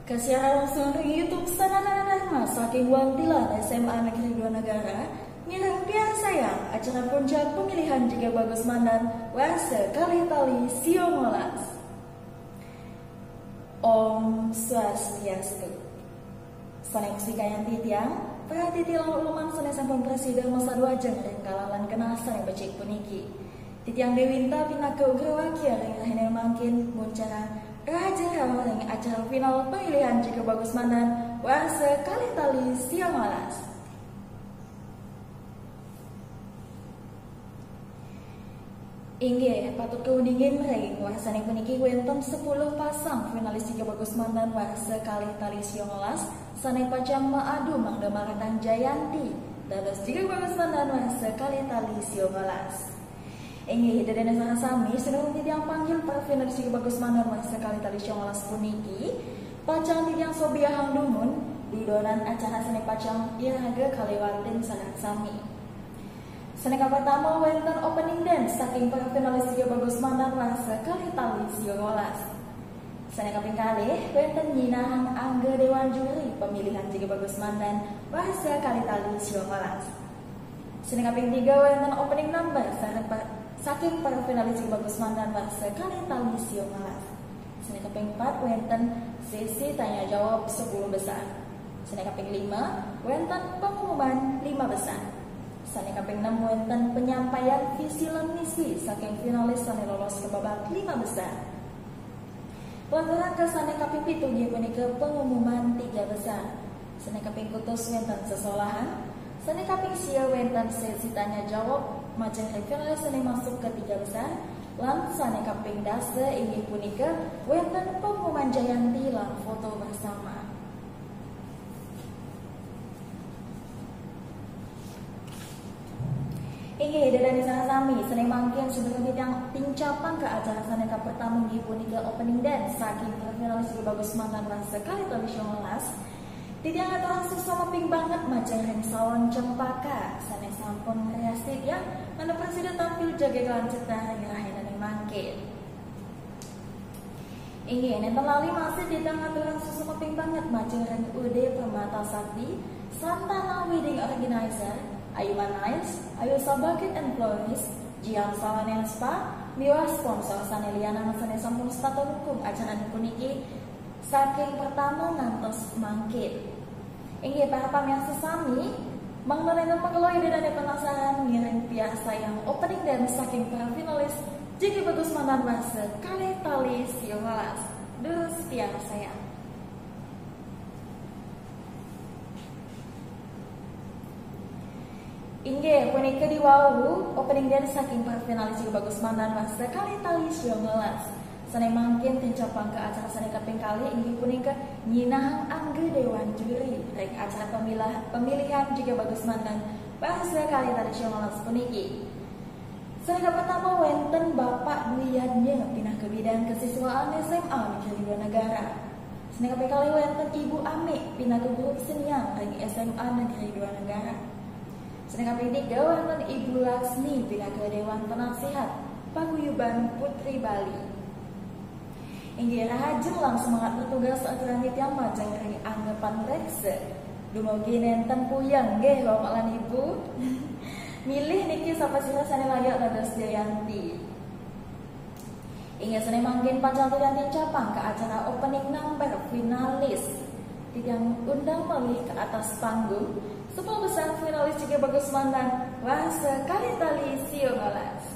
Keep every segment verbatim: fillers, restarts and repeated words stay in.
Kasiaran langsung ring YouTube Sanana Dharma saking Wantilan S M A Negeri Dua Negara, ngiring piarsayang acara puncak pemilihan Jegég Bagus Mandan warsa kalih tali siangolas. Om Swastiastu. Sané sikayan titiang, para titiang lan uluman sané sampun prasida masaduajeng ring kalan lan genah sané becik puniki. Titiang Déwinta pinaka Ugrawakya ring rahinané mangkin nguncarang rahajeng rauh ring acara final pemilihan Jegég Bagus Mandan warsa kalih tali siangolas. Inggih, patut kauningin ring warsané puniki wénten sepuluh pasang finalis Jegég Bagus Mandan warsa kalih tali siangolas sané pacang maadu mangda maratang jayanti dados Jegég Bagus Mandan warsa kalih tali siangolas. Inggih, Ida Dané sareng sami, sinurung titiang panggil para finalis Jegég Bagus Mandan warsa kalih tali siangolas puniki, pacang titiang sobiahang dumun, dudonan acara sané pacang iraga kaliwatin sareng sami. Sané kapertama wénten opening dance saking para finalis Jegég Bagus Mandan warsa kalih tali siangolas. Sané kaping kalih wénten nyinahang angga Déwan Juri pemilihan Jegég Bagus Mandan warsa kalih tali siangolas. Sané kaping tiga wénten opening number sareng pa-, saking para finalis Jegég Bagus Mandan warsa kalih tali siangolas. Sané kaping empat wénten sesi tanya jawab sepuluh besar. Sané kaping lima wénten pengumuman lima besar. Sané kaping enam wénten penyampaian visi lan misi saking finalis sané lolos ke babak lima besar. Lanturang ka sané kaping pitu inggih punika pengumuman tiga besar. Sané kaping kutus wénten sesolahan. Sané kaping sia wénten sesi tanya jawab majeng ring finalis sané masuk ke tiga besar. Lan sané kaping dasa inggih punika wénten pengumuman jayanti lan foto bersama. Inggih, Ida Dané sareng sami, sané mangkin sadurung titiang tincapang ka acara sané kapertama inggih punika opening dance saking para finalis Jegég Bagus Mandan warsa kalih tali siangolas. Titiang aturang suksma ping banget majeng ring Salon Cempaka sané sampun ngrias titiang mangda prasida tampil jegég lan cetha ring rahinané mangkin. Inggih, nénten lali masih titiang ngaturang suksma ping banget majeng ring Ude Permata Sakti, Santana Wedding Organizer, Ayuma Niles, Ayu Sabakit and Florist, Jian Salon and Spa, miwah sponsor sané lianan sané sampun setata dukung acara puniki saking pertama ngantos mangkin. Inggih, para pamiarsa sami, mangda nénten makelo Ida Dané penasaran ngiring piarsayang opening dance saking para finalis Jegég Bagus Mandan warsa kalih tali siangolas. Durus piarsayang. Inggih, punika diwau opening dance saking para finalis Jegég Bagus Mandan warsa kalih tali siangolas. Sané mangkin tincapang ka acara sané kaping kalih inggih punika nyinahang angga Déwan Juri ring acara pemilah-, pemilihan Jegég Bagus Mandan warsa kalih tali siangolas puniki. Sané kapertama wénten Bapak Dwi Yadnya pinaka bidan kesiswaan S M A Negeri Dua Negara. Sané kaping kalih wénten Ibu Amik pinaka guru kesenian ring S M A Negeri Dua Negara. Sané kaping tiga wénten Ibu Laksmi pinaka Déwan Penasihat Paguyuban Putri Bali. Inggih, rahajeng lan semangat bertugas aturang titiang majeng ring angga panuréksa. Dumugi nénten puyeng nggih Bapak lan Ibu. Milih niki sapasira sané layak dados jayanti. Inggih, sané mangkin pacang titiang tincapang ka acara opening number finalis. Titiang undang malih ke atas panggung sepuluh besar finalis Jegég Bagus Mandan warsa kalih tali siangolas.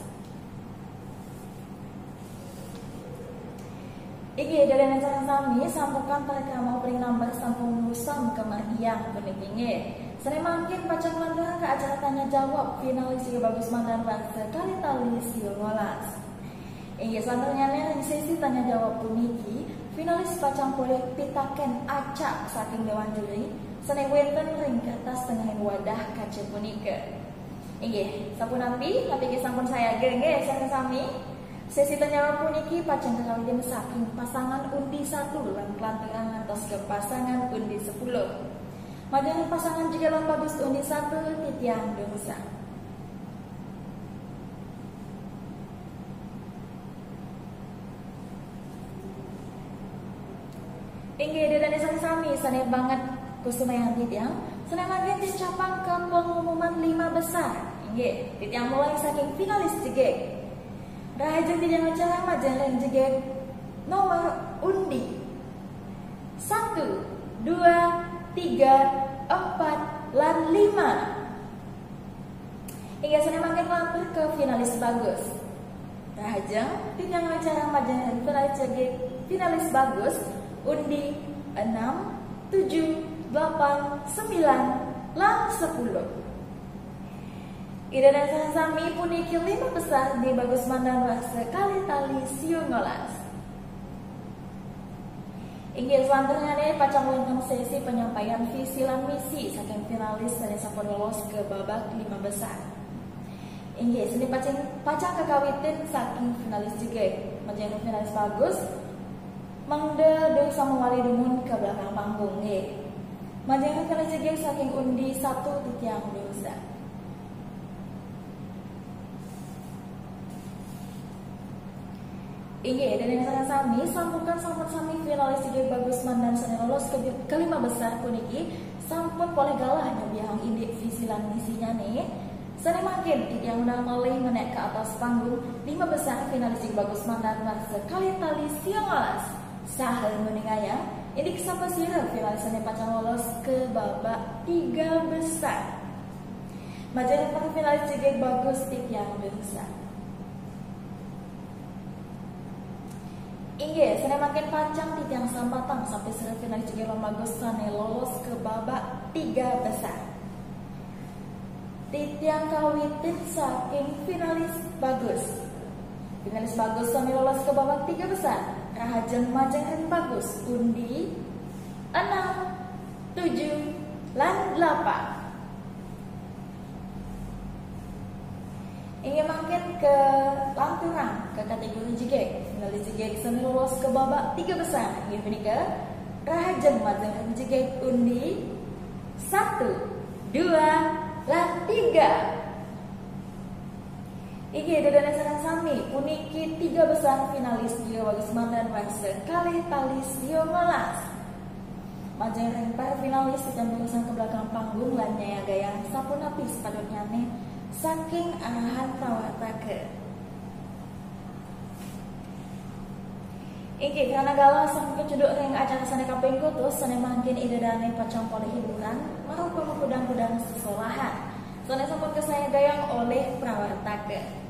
Inggih, Ida Dané sareng sami, sampukan parikrama opening number sampun ngusang kamargiang puniki inggih. Sané mangkin pacang nglanturang ka acara tanya jawab finalis Jegég Bagus Mandan warsa kalih tali siangolas. Inggih, salanturnyané ring sesi tanya jawab puniki, finalis pacang polih pitakén acak saking Déwan Juri, sané wénten ring kertas tengahin wadah kaca punika. Inggih, sapunapi, napi sampun sayaga, inggih, sareng sami? Sesi tanya jawab puniki pacang kakawitin saking pasangan undi satu lan kalanturang ngantos ka pasangan undi sepuluh. Majeng pasangan Jegég lan Bagus undi satu, titiang durusang. Inggih, ida dané sareng sami, sané banget kusumayan titiang, sané mangkin titiang capang ka pengumuman lima besar. Inggih, titiang mulai saking finalis jegég. Rahajeng titiang acara majeng ring jegég nomor undi satu, dua, tiga, empat, lan lima. Inggih, sané mangkin mampir ka finalis bagus. Rahajeng titiang acara majeng ring finalis jegég, finalis bagus, undi enam, tujuh, delapan, sembilan, lan sepuluh. Ida dané sareng sami, puniki lima besar Ni Bagus Mandan warsa kalih tali siu ngolas. Inggih, salanturnyané pacang wénten sési penyampaian visi lan misi saking finalis sané sampun lolos ke babak lima besar. Inggih, sané pacang, pacang kakawitin saking finalis jegég. Majeng ring finalis bagus, mangda durus mawali dumun ka belakang panggung, nggih. Majeng ring finalis jegég saking undi satu, titiang durusang. Inggih, ida dané sareng sami, sampunkan sampun sami finalis jegég Bagus Mandan sané lolos ke, ke lima besar puniki sampun polih galah nyobiahang indik visi lan misinyané. Sané mangkin titiang undang malih menék ka atas panggung lima besar finalis jegég Bagus Mandan warsa kalih tali siu ngolas saha nguningayang indik sapasira finalis sané pacang lolos ke babak tiga besar. Majeng ring para finalis jegég Bagus, titiang durusang. Inggih, sané mangkin pacang titiang sambatang sapasira finalis jegég Bagus sané lolos ke babak tiga besar. Titiang kawitin saking finalis bagus. Finalis bagus sané lolos ke babak tiga besar. Rahajeng majeng ring bagus, undi enam, tujuh, lan delapan. Inggih, mangkin kalanturang ka kategori jegég. Finalis jegég sané lolos ke babak tiga besar, inggih punika rahajeng majeng ring jegég undi satu, dua, lan tiga. Inggih, ida dané sareng sami, puniki tiga besar finalis Ni Bagus Mandan warsa kalih tali siu ngolas. Majeng ring para finalis, titiang durusang ke belakang panggung lan nyayagayang sapunapi sepatutnyané saking arahan prawartaka. Inggih, krana galah sampun kacunduk ring acara sané kaping kutus, sané mangkin ida dané pacang polih hiburan marupa makudang-kudang sesolahan sané sampun kasayagayang olih prawartaka.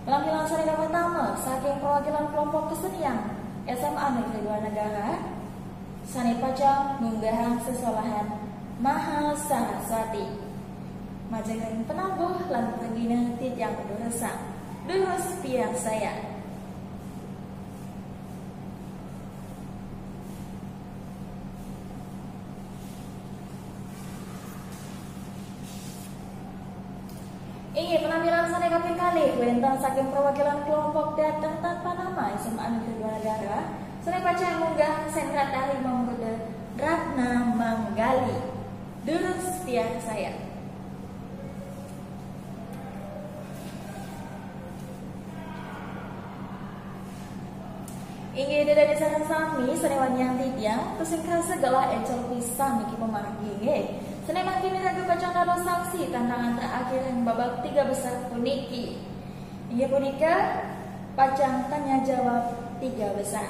Penampilan sané kapertama saking perwakilan kelompok kesenian S M A Negeri Dua Negara, sané pacang ngunggahang sesolahan Maha Saraswati. Majeng ring penabuh lan pragina, titiang durusang. Durus piarsayang. Inggih, penampilan sané kaping kalih wénten saking perwakilan kelompok Datang Tanpa Nama S M A Negeri Dua Negara, sané pacang ngunggah sendratari mamurda Ratna Manggali. Durus piarsayang. Inggih, ida dané sareng sami, sané wangiang titiang, tusing krasa galah éncol pisan niki pamargi, nggih. Sané mangkin iraga pacang dados saksi tantangan terakhir ring babak tiga besar puniki. Inggih punika pacang tanya jawab tiga besar.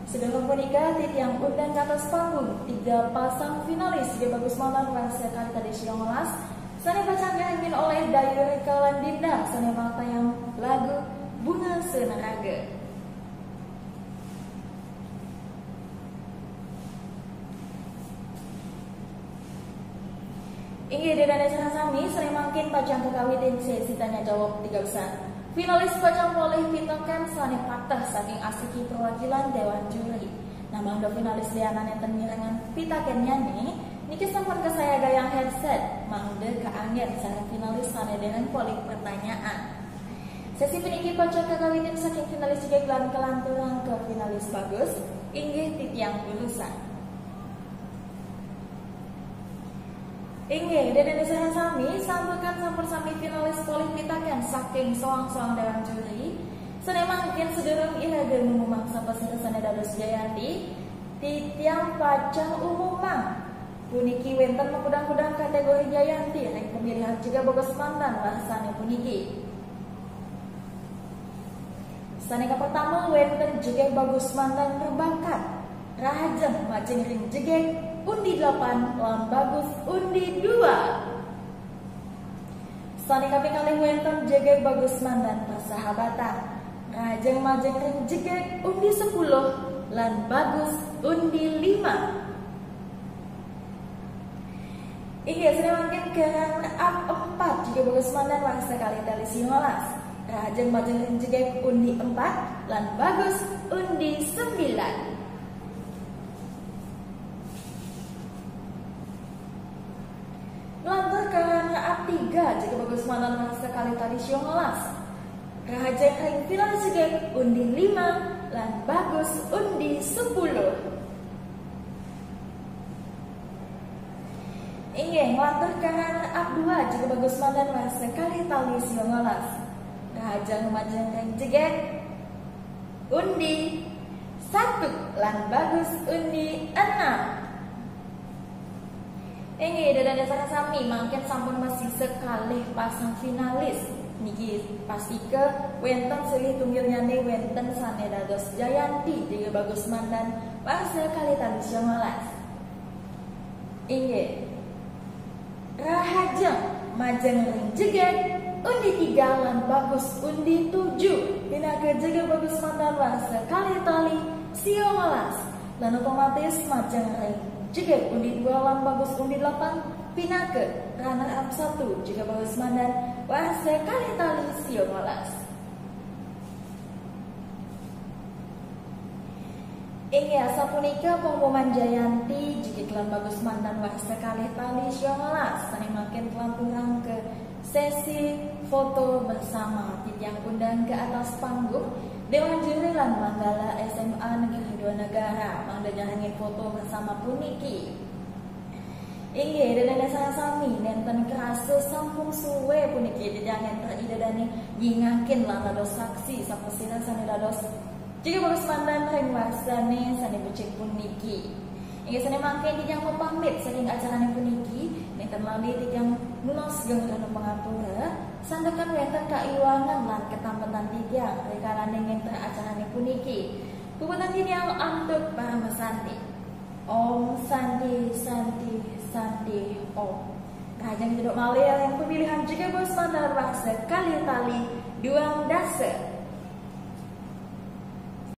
Sadurung punika, titiang undang ka atas panggung tiga pasang finalis Ni Bagus Mandan warsa kalih tali siu ngolas, sané pacang kaanggén olih Dayu Rika lan Dinda, sané maktayan lagu Bunga Senaraga. Inggih, ida dané sareng sami, sané mangkin pacang kakawitin sési tanya jawab tiga besar. Finalis pacang polih pitaken sané pateh saking asiki perwakilan Dewan Juri. Nah, mangda finalis lianan nénten mirengang pitakennyané, niki sampun kasayagayang headset, mangda kaanggén sareng finalis sané dereng polih pertanyaan. Sési puniki pacang kakawitin saking finalis jegég lan kalanturang ka finalis bagus, inggih titiang durusang. Inggih, ida dané sareng sami, sampunkan sampun sami finalis polih pitaken saking soang-soang dewan juri. Sané mangkin sadurung iraga ngumumang sapasira sané dados jayanti, Titiang pacang umumang. Puniki wénten makudang-kudang kategori Jayanti ring pemilihan jegég bagus mandan warsané puniki. Sané kapertama wénten jegég bagus mandan berbakat. Rahajeng majeng ring jegég undi delapan lan bagus undi dua. Sané kaping kalih wénten jegég bagus mandan persahabatan. Rahajeng majeng ring jegég undi sepuluh lan bagus undi lima. Inggih, sané mangkin ke runner up empat jegég bagus mandan warsa kalih tali siongolas. Rahajeng majeng ring jegég undi empat lan bagus undi sembilan. Nglantur ke runner up tiga jegég bagus mandan warsa kalih tali siongolas. Rahajeng ring final jegég undi lima lan bagus undi sepuluh. Inggih, nglantur ke runner up dua jegég bagus mandan warsa kalih tali siongolas. Rahajeng majeng ring jegég undi satu lan bagus undi enam. Inggih, ida dané sareng sami mangkin sampun masisa kalih pasang finalis. Niki pastika wénten silih tunggilnyané wénten sané dados Jayanti jegég bagus mandan warsa kalih tali siongolas. Inggih. Rahajeng majeng ring jegég undi tiga lan bagus undi tujuh pinaka jegég bagus mandan warsa kalih tali siongolas. Lan otomatis majeng ring jegég undi dua lan bagus undi delapan pinaka runner up satu jegég bagus mandan warsa kalih tali siongolas. Inggih, sapunika pengumuman Jayanti jegég lan bagus mandan warsa kalih tali siongolas sané mangkin kalanturang ke sesi foto bersama. Titiang undang ke atas panggung Dewan Juri lan Manggala S M A Negeri Dua Negara mangda nyarengin foto bersama puniki. Inggih, ida dané sareng sami nénten krasa sampun suwé puniki titiang nénten ida dané nyingakin lan dados saksi sapasira sané dados jegég bagus mandan ring warsané sané becik puniki. Inggih, sané mangkin titiang mapamit saking acarané puniki, nénten lali titiang nunas geng rena pangapura, santukan wénten kaiwangan lan katampetan titiang rikalaning nénten acarané puniki. Puputang titiang antuk paramasanti. Om Santi, Santi, Santi, Om. Rahajeng duk malih ring pemilihan jegég bagus mandan warsa kalih tali duang dasa.